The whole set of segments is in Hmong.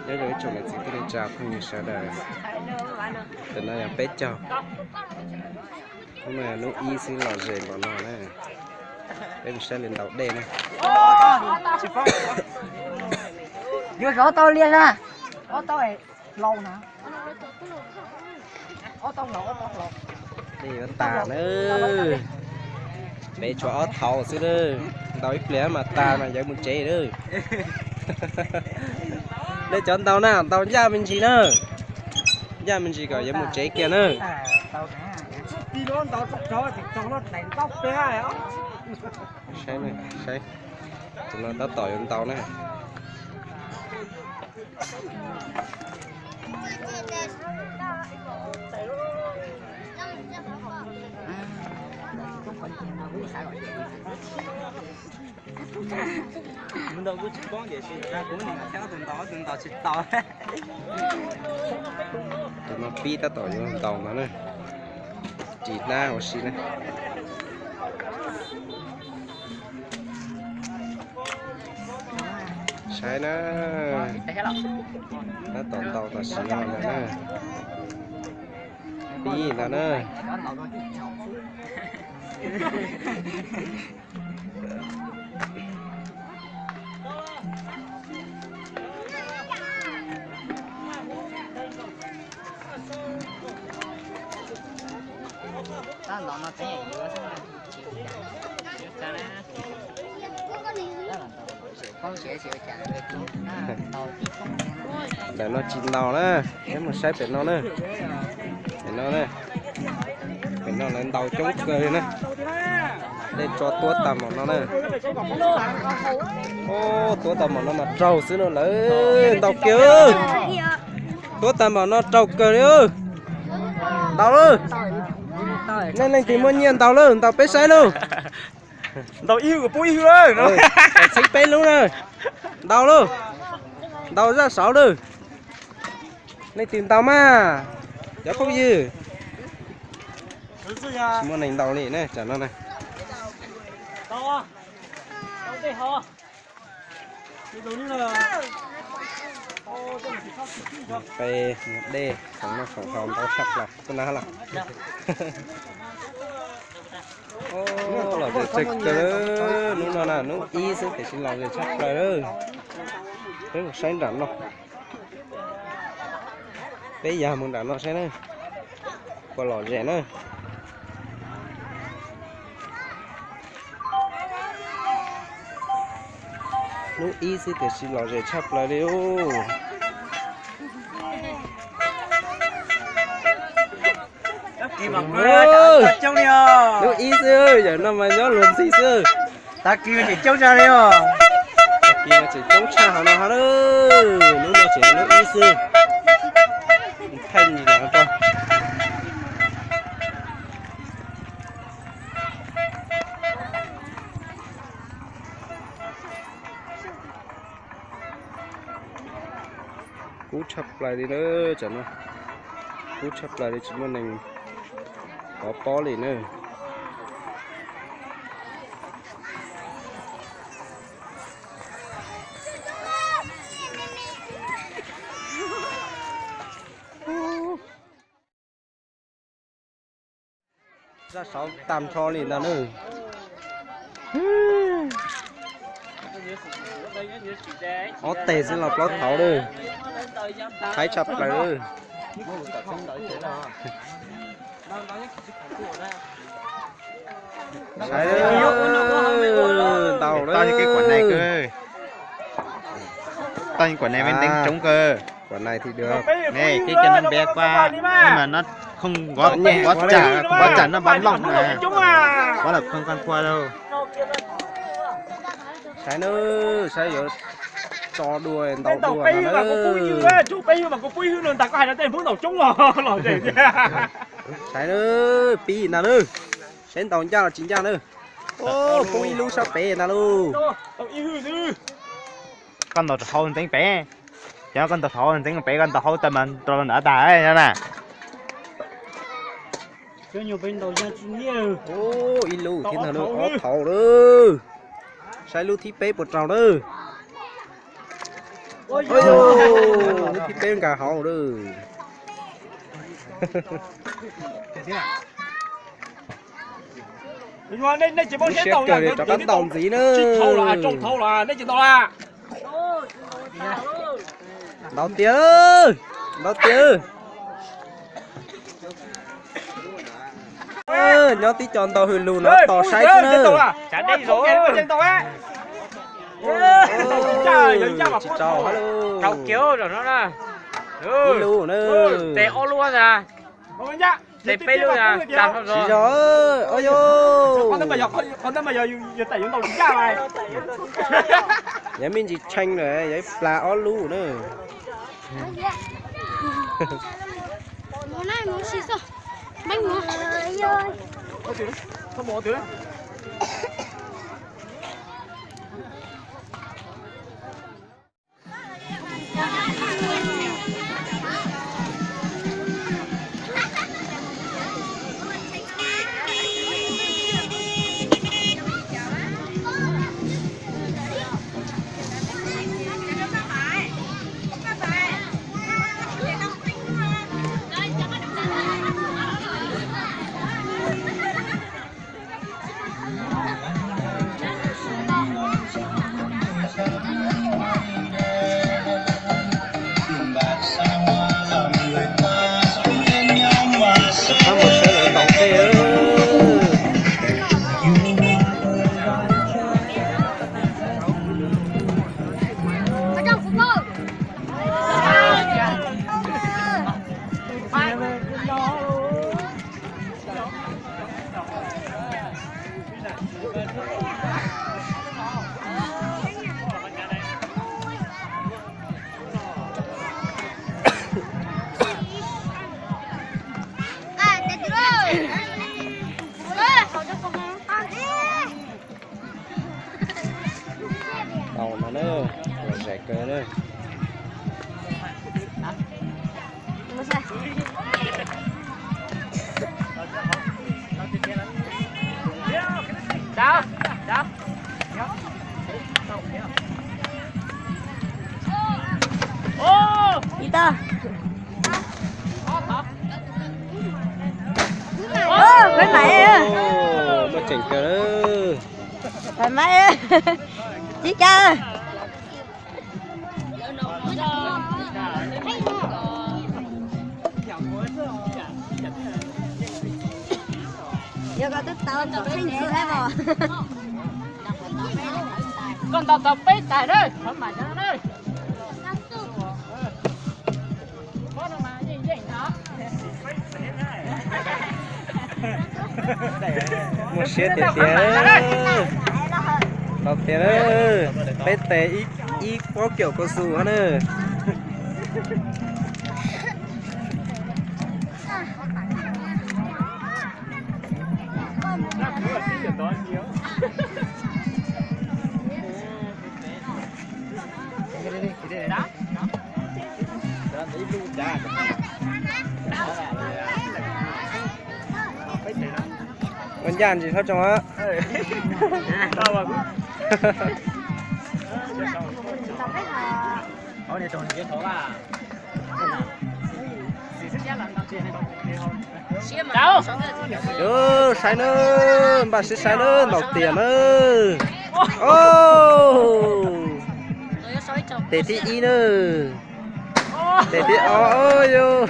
Nyob zoo ib tsoom niam txiv kwv tij neej tsa phooj ywg sawv daws, tam no yog peb caug, hnub no yog hnub ib xwb los zem npaum no na. Peb mus saib li ntaus dej na. Yuav zov tau liaj na. Dej yuav tas na. Peb tshuav ob thaum xwb na. Ntaus ib pliag mas tas mas yuav mus tsev na. Nej cov ntaus na, ntaus ncaj me ntsis na. Ncaj me ntsis kom yuav mus tsev kiag na. Saib, saib, tus no tab tom yuav ntaus na. Kuv ntaus kuj tsis poob tiam sis kuv niam thiab tus ntaus, tus ntaus tsis tau. Tus no pib tab tom yuav ntaus ntawd na. Ris hnab ua si na. Saib na, tab tom ntaus tam sim no ntag na. Pib ntag na. Ntawm no tsis ntaus na, peb mus saib pem no na. Pem no na, pem no lawv ntaus coob kawg li na. Dej tso tuab tag npaum no na. Tuab tag npaum no mas raug xwb no lawv ntaus kiag. Tuab tag npaum no raug kawg li. Ntaus lauj. Nej leej twg muaj nyiaj ntaus lauj, ntaus peb saib lauj. Ntaus ib hwj kom pub ib hwj. Txheeb peb lub na. Ntaus lauj. Ntaus zaj saud lauj. Leej twg ntaus mas, cov phooj ywg. Tsis muaj neeg ntaus li na tsam no na. Qe, dej, khoom noj khoom haus ntau tshaj plaws kuj na los. Los zem tsawg kawg, hnub no na hnub ib xwb tiam sis los zem tshaj plaws. Peb mus saib nram no. Peb yog mus nram no saib na, puas lom zem na. Hnub ib xwb tiam sis lom zem tshaj plaws li lauj. Hnub ib xwb, yawm no mas nyob luag ntxhi xwb. Tag kis mas tseem coob tshaj li os. Tag kis mas tseem coob tshaj hauv no hov. Hnub no tseem hnub ib xwb. Thaij nim no rau. Kub tshaj plaws li na, tsam no kub tshaj plaws li tsis muaj neeg pov pob li na. Zaj saud tag nrho li ntag na. Ob teg xwb los plaub thaud lawm. Haib tshaj plaws. Saib, ntau lawm. Toj kuam nais, kuam nais thiab dua. Ne, kib cov no npe qua, mas no không có, có trả, có trả nó bán lỏng mà. Có là không ăn thua đâu. Saib na, saib yuav tso dua ntau dua no na. Saib na, pib ntag na. Saib ntau ncaj los tsis ncaj na. Poob ib lub sab pem ntag lauj. Koj ntaus rau hauv ntxeev pem. Cov koj ntaus rau hauv ntxeev pem, koj ntaus hauv tag mas rau nram tag na. Ib lub thiab ntag na, ob thaud lawm. Saib lub thib peb puas raug na. Ub, lub thib peb nkag hauv lawm. Lub siab kawg li, rov qab ntaus ntxiv na. Ntaus tiag, ntaus tiag. Nyob tib co ntaus hws lus no tos saib xwb na. Tsis tau. Ib lub na. Tes ob lub na. Tes peb lub na. Tsis yog, o yo. Yog me ntsis tshee lawm, yog ib plag ob lub na. Rov qab mus saib lawv ntaus tej. Tau no na, lom zem kawg na. Ib tag. Khwv mas, muaj tseem kawg. Khwv mas, tib kawg. Yog koj twb tau tau pheej xwb os. Koj ntaus tau peb tais na, qhov mam no na. Muaj siab tiag tiag. Tau tiag, peb tes ib pob kiaum kaus xus na. Ua ncaj ntsis txhob tsoo. Saib na, npaj siab saib na, ntaus tiag na. O, tes thib ib na. Tes thib ob, o yog.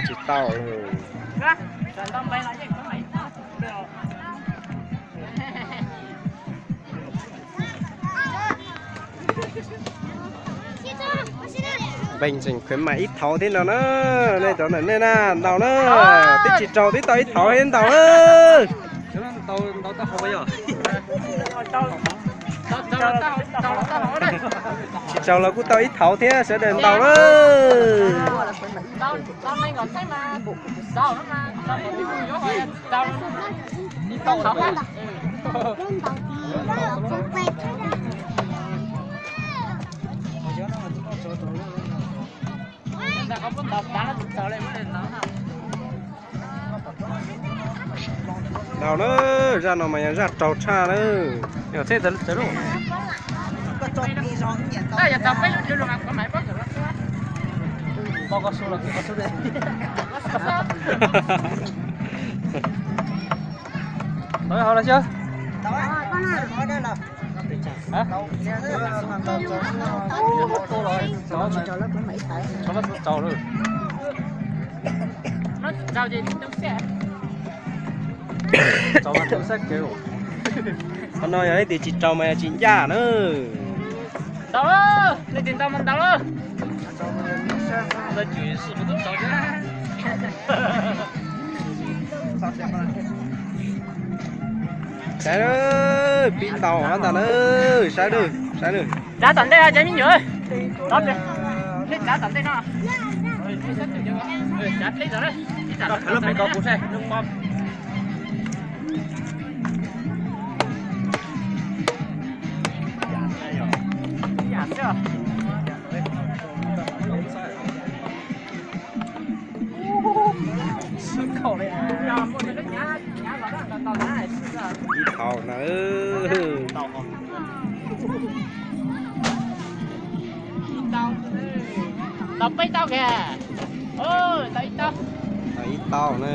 Tsis tau. Npeeg tseem khwv mas ib thaud thiab no na. Nej cov ntawm nej na, ntaus na. Twb tsis raug twb tau ib thaud thiab ntaus na. Tsis raug los kuj tau ib thaud thiab, sawv daws ntaus na. Ntau na, zaj no mas yog zaj raug tshaj na. Yog txheb txawv lub. Tau hau los xyov. Tau lawm. Qhov no yog leej twg tsis raug mas yog tsis ncaj na. Ntau lawm, leej twg ntau mas ntau lawm. Saib, pib ntaus ntag na, saib, saib. Tsav tom ntej cov me nyuam, nej tsav tom ntej no. Ib thaum na. Tau peb tau kìa. Tau ib tau na.